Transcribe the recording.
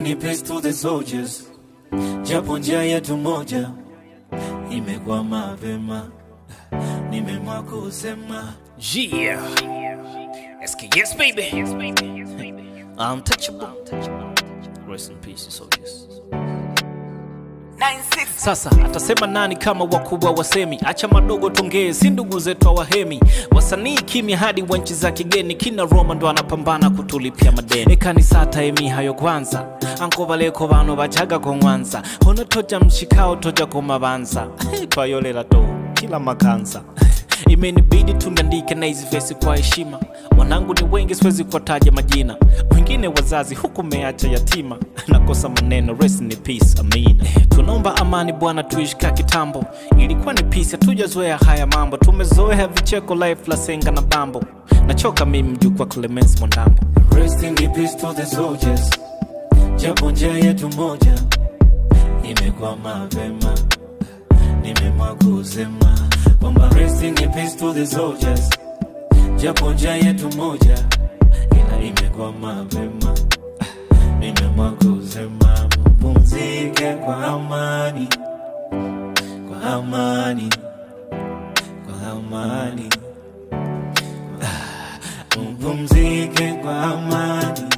Ni peace to the soldiers, japo njia yetu moja imekuwa mapema, nimeamua kusema Yeah. SKS baby. Untouchable. Rest in peace soldiers. 96. Sasa atasema nani kama wakubwa wasemi? Acha madogo tongee, si ndugu zetu hawahemi. Wasanii kimya hadi wa nchi za kigeni, kina Roma ndo anapambana kutulipia madeni. Ekanisa taemi hayo kwanza, anko baleko bano bajaga kongwanza, hono toja mshikao toja komabanza twayolela to kila makanza. Imenibidi tundandike na hizi vesi kwa heshima. Wanangu ni wengi, siwezi kuwataja majina, wengine wazazi huku meacha yatima. Nakosa maneno, rest in peace, amina. Tunaomba amani Bwana, tuishi ka kitambo. Ilikuwa ni peace, hatujazoea haya mambo, tumezoea vicheko, life la senga na bambo. Nachoka mimi mjukuu wa Clemence Mwandambo. Rest in peace to the soldiers, japo njia yetu moja imekuwa mapema, nimeamua kusema kwamba rest in peace to the soldiers, japo njia yetu moja ila imekuwa mapema, nimeamua kusema mpumzike kwa amani, kwa amani, kwa amani, mpumzike kwa amani.